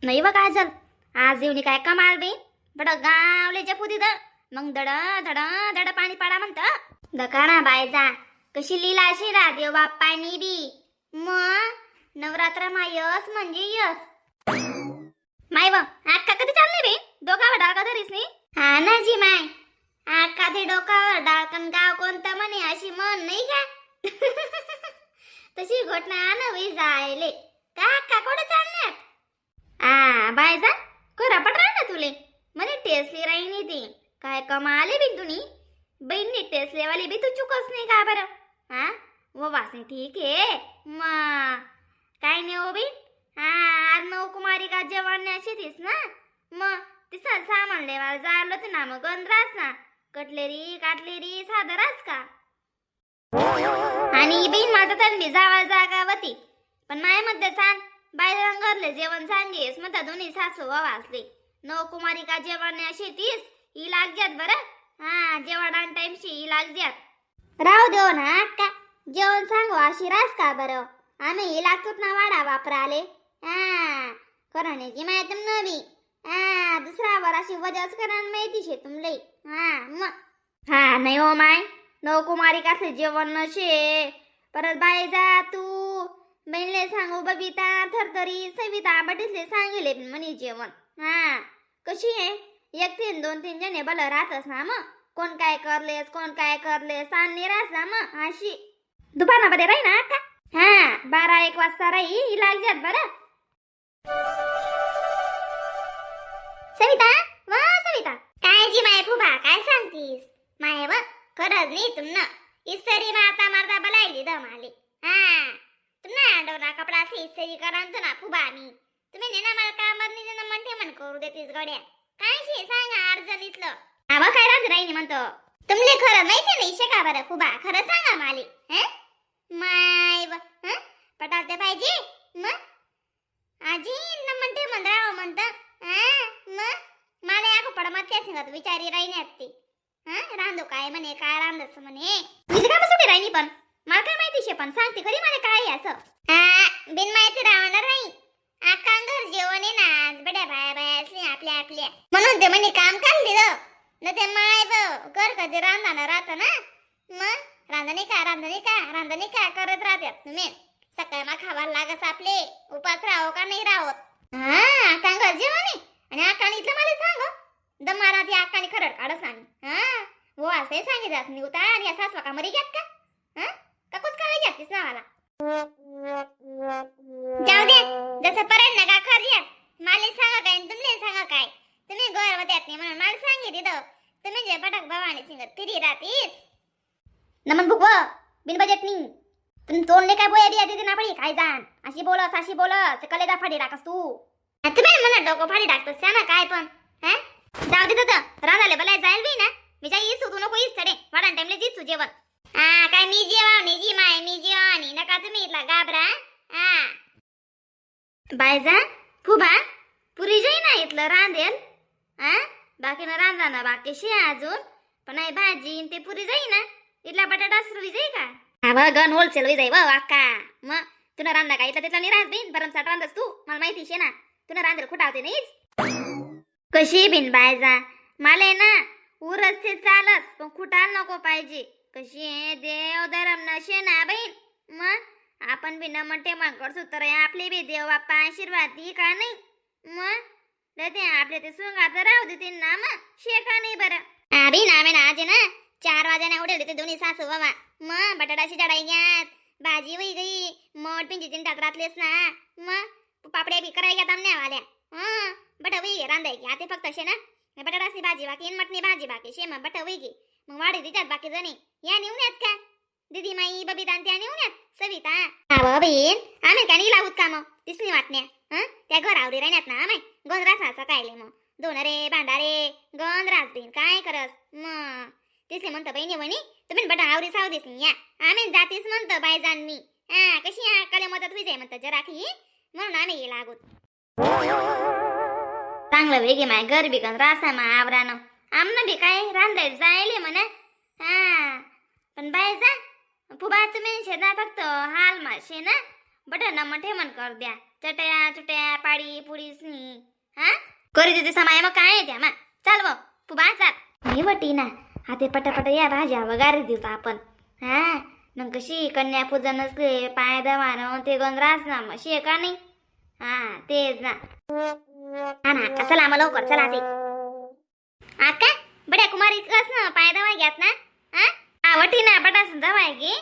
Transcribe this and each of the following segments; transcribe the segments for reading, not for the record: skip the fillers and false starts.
नाही बा काजल, आज येऊन काय कमाल बी बड गावले जपू तिथं मग दड धड धड पाणी पाडा म्हणत दकाणा बायजा. कशी लीला अशी रा देव बाप्पानी बी. मग नवरात्र मा यस म्हणजे यस. माय व आक्का कधी चालली बी डोकावर डाळका धरीस नी? हा ना जी माय, आक्का ते डोकावर डाळकन गाव कोणतं म्हणे अशी मन नाही का तशी घटना नवी जायले का. आक्का कुठे चालणार? आ बायजा करा पटरा ना तुले म्हणे टेसली राहिनी ती. काय कमाले बी तुनी बहिणी टेसलेवाली बी तू चुकस नाही का बरं? हा व वासनी ठीक आहे मा काय नाही हो बी. हा आज नऊ कुमारी का जेवण शेतीस ना मग तिसा सामान लेवायला जायला होतं ना मग गंधराच ना कटलेरी काटलेरी सादराच का. आणि बहीण माझं तर मी जावा जागा होती पण माय मध्ये सांग बाय घरले जेवण सांगेस मग दोन्ही सासू वाचले नऊ कुमारी का जेवण शेतीस ही लागज्यात बरं. हा जेवण टाइमशी ही लागज्यात. राहू देऊ ना का जेवण सांगू अशी रास का बरं? आम्ही ही लागतोच ना वाडा वापराले. हा करण्याची माहिती नवी हा दुसरा वर अशी वजच करा माहिती शे तुमले. हा मग हा नाही हो माय नऊ कुमारी कासे जेवण नशे परत बाई जा तू बहिणले सांगू बबिता थरथरी सविता बटीसले सांगिले म्हणे जेवण. हा कशी आहे एक तीन दोन तीन जणे भलं राहतस ना मग कोण काय करलेस कोण काय करलेस आणि राहस ना मग अशी दुपारमध्ये राही ना का. हा 12-1 वाजता राही ही लागजात बरं. सविता वा सविता काय जी माय फुबा काय सांगतीस माय व खरंच नाही तुमनं इस्त्री मारता मारता बलायली दम आली. हा तुमना अंडवना कपडा असे इस्त्री करा ना फुबा मी तुम्ही नेना मला कामात नाही ना म्हणते म्हण करू देतीस गड्या काय शे सांगा अडचणीतलं. आवा काय राज राहिनी म्हणतो तुमले खरं माहिती नाही शे का बरं फुबा खरं सांगा माली. हं माय व हं पटावते पाहिजे मग आजी न म्हणते म्हण राव म्हणत. हा मग मला या पड मग सांगत विचारी राहिनी ती. हा रांधो काय म्हणे काय रांधस म्हणे मी काय बसवते राहिनी पण मला काय माहिती शे पण सांगते खरी मला काय आहे असं. हा बिन माहिती राहणार नाही आकांगर जेवण आहे ना आज बड्या बाया बाया असली आपल्या आपल्या म्हणून ते म्हणे काम काढ दिलं न ते माय ब कर कधी रांधाना राहत ना मग रांधणे का रांधणे का रांधणे का करत राहतात तुम्ही सकाळ मा खावा लागस आपले उपास राहो का नाही राहोत. हा आकांगर जेवण आहे आणि आकाने इथलं मला सांग दमारा ती आकाने खरड काढस आणि हा वो असं सांगितलं मी उता आणि असा सासवा का मरी घ्यात का हा का कुच काय घ्यात तीस नावाला जाऊ दे जसं परत नका खरियात मला सांगा काय आणि तुमले सांगा काय तुम्ही गोर होत्यात नाही म्हणून मला सांगितलं तुम्ही जे पटक भवानी सिंगत फिरी राहतीस नमन भुकव बिन बजेट नी तुम्ही तोंडले काय बोया बिया देते ना पडी काय जाण अशी बोलस अशी बोलस कलेजा फाडी टाकस तू तुम्ही म्हणा डोकं फाडी टाकतस ना काय पण. हा जाऊ दे तर रांधाले भलाय जाईल बी ना मी जाई इसू तू नको इस चढे वाडान टाइमले जिसू जेवण. हा काय मी जेवावणी जी माय मी जेवावणी नका तुम्ही इथला घाबरा. हा बायजा फुबा पुरी जाई ना इथलं रांधेल. हा बाकी ना रांधा ना बाकी शे अजून पण नाही भाजी न ते पुरी जाई ना इथला बटाटा सुरू जाई का? हा बघ गण होलसेल होई जाई व वाका मग तुला रांधा का इथला तिथला नाही रांध बिन भरमसाठ रांधस तू मला माहिती शे ना तुला रांधेल खुटा होते नाहीच कशी बिन बायजा मला ना उरस ते चालस पण खुटाल नको पाहिजे कशी आहे देव धरम नशे ना बहीण मग आपण बी नमटे मग करसू तर आपले बी देव बाप्पा आशीर्वाद दी का नाही मग तर ते आपले ते सुंगा तर राहू दे ना मग शे का नाही बरं. हा बी ना ना आज ना 4 वाजाने उठेल ते दोन्ही सासू बाबा मग बटाटाशी चढाई घ्यात भाजी वही गई मठ पिंची तीन टाक रातलेस ना मग पापड्या बी कराय घ्यात आमण्या वाल्या. हा बट वही रांधाय की आता फक्त शे ना बटाटाची भाजी बाकी आणि मटणी भाजी बाकी शे मग बट वही गे मग वाढी देतात बाकी जणी या नेऊन यात का दीदी माई बबिता आणि त्या नेऊन यात सविता. हा बहीण आम्ही का नाही लावूत का मग तिसरी वाटण्या हा त्या घरावरी राहण्यात ना माय गंजरास ना सकाळले मग दोन रे भांडारे गंजरास बहीण काय करस मग तिसले म्हणतं बहिणी म्हणी तुम्ही बटा आवरी सावधीस नाही या आम्ही जातीस म्हणतो बाय जाण मी. हा कशी अक्काले मदत होई जाय म्हणतं जराखी म्हणून आम्ही ये लागूत चांगलं वेगे माय घर बी कन रासा मा आवरानं आमनं बी काय रांधाय जायले म्हणा. हा पण बाय जा फुबा तुम्ही शेना फक्त हाल मा शे ना बटन मोठे मन कर द्या चटया चुटया पाडी पुडीसनी हा करी देते समाय मग काय आहे त्या मा. चाल मग फुबा चाल. नाही वटी ना हाते पटापट या भाज्या वगारी देऊ आपण. हा मग कशी कन्या पूजन असले पाय दवानं ते गण ना मग शे का नाही. हा तेच ना. हा ना अक्का, चला मग लवकर चला ते. आका बड्या कुमारी कस ना पाय दवाय घ्यात ना. हा आवटी ना बटास दवाय गे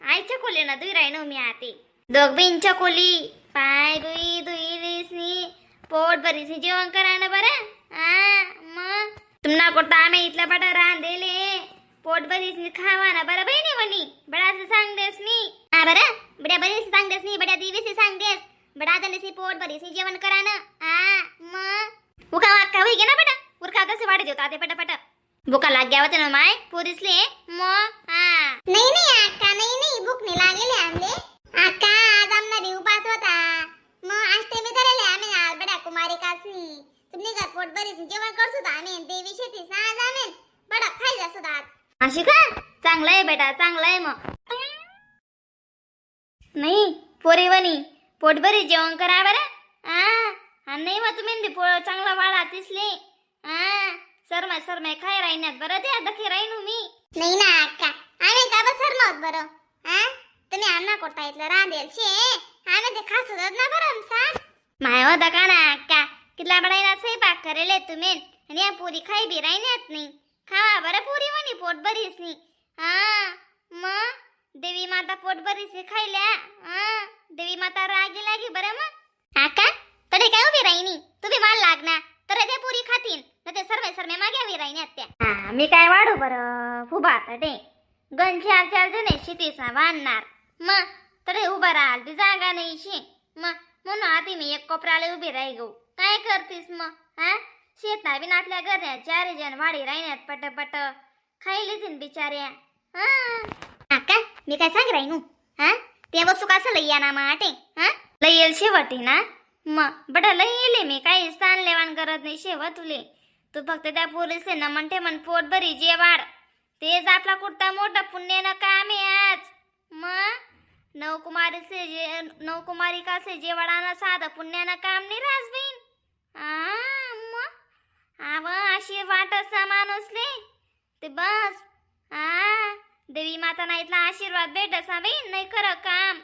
आईच्या खोली ना दुई राही मी आते दोघ बींच्या खोली पाय दुई दुई पोट भरीसी जेवण करा ना बरं. हा मग तुम्हाला कोणता आम्ही इथला बटा रांधेले पोट भरीस खावा ना बरं बहिणी म्हणी बडाच सांग देस मी. हा बरं बड्या बरीच सांग देस मी बड्या दिवीसी सांग देस बडा जणसी पोट भरीसी जेवण करा ना. हा मग उका वाक्का होई गे ना बेटा उरका तसे वाढ देऊ ते पटापट भुका लाग ग्या होते ना माय पोरीसले मग. हा नाही नाही अक्का, नाही नाही भूक नाही लागेल आमले अक्का. आज आमना बी उपास होता मग अष्टमी धरेले आम्ही आज बड्या कुमारी कासनी. तुम्ही घर पोट भरीस जेवण करतो आम्ही देवी शेतीस ना आज आम्ही बडा खाई जातो आज. अशी का चांगलं आहे बेटा चांगलं आहे मग. नाही पोरीवणी पोटभरी जेवण करा बरं. हा आणि नाही मग तुम्ही बी पोळ चांगला वाढा तिसले. हा सरमाय सरमाय खाय राहिण्यात बरं ते दखी राहीन मी. नाही ना अक्का, आम्ही का बस सरमावत बरं. हा तुम्ही आमना कोटा इथलं रांधेल शे आम्ही ते खास होतात ना बरं सा. माय होता का ना अक्का कितला बडाईना स्वयंपाक करेले तुम्ही आणि या पुरी खाई बी राहिण्यात नाही खावा बरं पुरी म्हणी पोट भरीस नाही. हा मग देवी माता पोट भरीस खायल्या. हा देवी माता रागी लागी बरं मग. आका तडे काय उभी राहिनी तुम्ही माल लागना तर ते पुरी खातीन न ते सर्वे सर्वे माग्यावी राहिण्यात त्या. हा मी काय वाढू बरं फुबा तडे गण चार चार जण शेतीसा बांधणार मग तडे उभा राहाल ती जागा नाही शे मग म्हणून आधी मी एक कोपराला उभी राही गो काय करतीस मग. हा शेता बिन आपल्या घरण्या चार जण वाडी राहिण्यात पटपट खायली तीन बिचाऱ्या. हा आका मी काय सांग राहीनू हा ते वस्तू कसं लई या ना माटे. हा लई येईल शेवटी ना मग बडा लई येले मी काही स्थान लेवान करत नाही शेवा तुले. तू फक्त त्या पोरीसले ना म्हणते म्हण पोट भरी जेवाड तेच आपला कुर्ता मोठा पुण्य काम आहे आज. मग नवकुमारीचे जे नवकुमारिकाचे जेवाडाना साधं पुण्यानं काम नाही रास बहीण. आ मग आव अशी वाट असा माणूसले ते बस. आ देवी माता ना इथला आशीर्वाद भेट असा बहीण नाही खरं काम.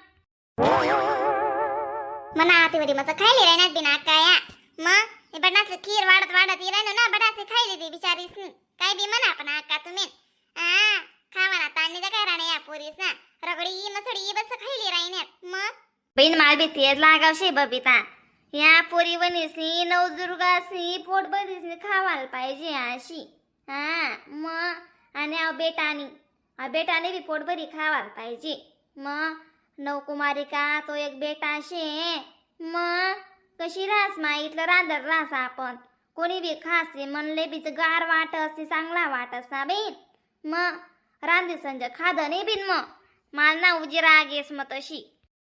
मना आतीवरी मस्त खायली राहणार बिना आका या मग हे बडासले खीर वाढत वाढत येणार ना बडासले खायली ती बिचारीसनी काय बी म्हणा पण आका तुम्ही आ खावा ना तांदळी काय राहणार या पोरीस ना रगडी मसडी बस खायली राहणार मग. बहीण माल बी तेच लागावशे बबिता या पोरी वनीसनी नवदुर्गासनी पोट बरीसनी खावायला पाहिजे अशी. हा मग आणि अहो बेटानी अहो बेटाने बी पोटभरी खावायला पाहिजे मग नवकुमारिका तो एक बेटा शे मग कशी रास मा इथलं रांधर रास आपण कोणी बी खासे म्हणले बी गार वाट असते चांगला वाट असता बहीण मग रांधे संज खादं नाही बिन मग माल ना उजी राग येस मग तशी.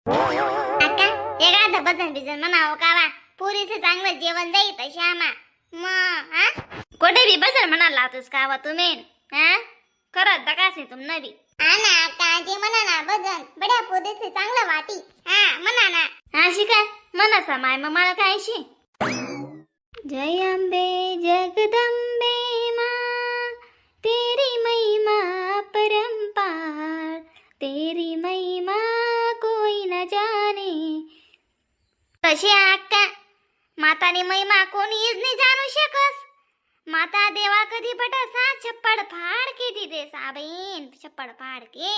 आका एखादं भजन बिजन म्हणावं कावा पुरीचं चांगलं जेवण जाईल तशी आमा मग. हा कोठे बी बसल म्हणाला लावतोस का वा तुम्ही हा करत दकास तुम नवी. हा ना आका जे म्हणा ना भजन बड्या पोरीचं चांगलं वाटी हा म्हणा ना. अशी काय मनाचा माय मग मला काय शी. जय अंबे जगदंबे मा तेरी महिमा परंपार तेरी महिमा कोई न जाने. तशी अक्का माताने महिमा कोणीच नाही जाणू शकस. माता देवा कधी पटसा छप्पड फाड के दिदे साबईन छप्पड फाड के.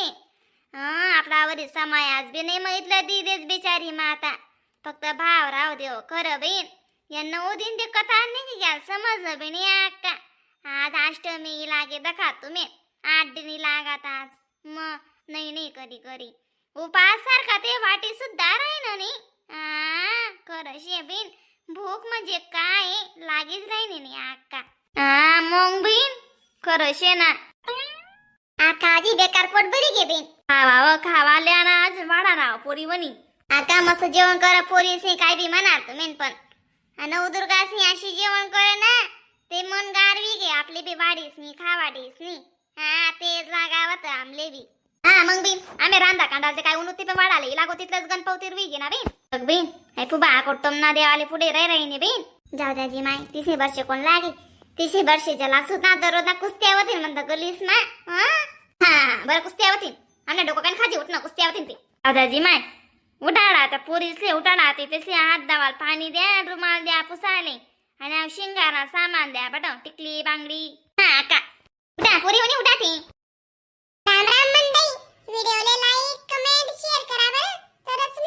हा आपला वरी समय आज बी नाही माहितलं दिदेच बिचारी माता फक्त भाव राव देव खरं बहीण या 9 दिन ते कथा नाही घ्याल समजलं बी नाही अक्का. आज अष्टमी लागे दखा तुम्ही 8 दिनी लागत आज मग नाही नाही कधी करी उपास सारखा ते वाटी सुद्धा राहीन नाही. आ खरं शे बीन भूक म्हणजे काय लागेच राहीन नाही अक्का. हा मग बहीण खरं शे ना. आका आजी बेकार पोट भरी घे बीन. खावावं खावा ल्या ना आज वाडा राव पोरी वणी. आता मस्त जेवण करा पोरीसनी काय बी म्हणा तुम्ही पण नवदुर्गासनी अशी जेवण करे ना ते मन गारवी घे आपली बी वाडीसनी खावाडीसनी. हा तेच लागावत आमले बी. हा मग बी आम्ही रांदा कांडाल ते काय उन्नती पण वाढाले लागो तिथलंच गणपती रुई घे ना बी. बघ बहीण हे फुबा कोटम ना देवाले पुढे रे राहिने बेन. जाऊ द्या जी माय, तिसरी वर्षे कोण लागे? तिसरी वर्षेच्या लागसूत ना दररोज ना कुस्त्या होतील म्हणता गलीस मा. हा हा, बरं कुस्त्या होतील. आमच्या डोकं काय खाजी उठ ना, कुस्त्या होतील ते. जाऊ द्या जी माय, उठाडा आता पोरीसले, उठाडा ते तसले हात दावाल पाणी द्या, रुमाल द्या पुसाले आणि शिंगारा सामान द्या बट, टिकली बांगडी. हा का उठा पोरी होणी, उठा ती. राम राम मंडळी, व्हिडिओला like, comment, share करा बरं. तरच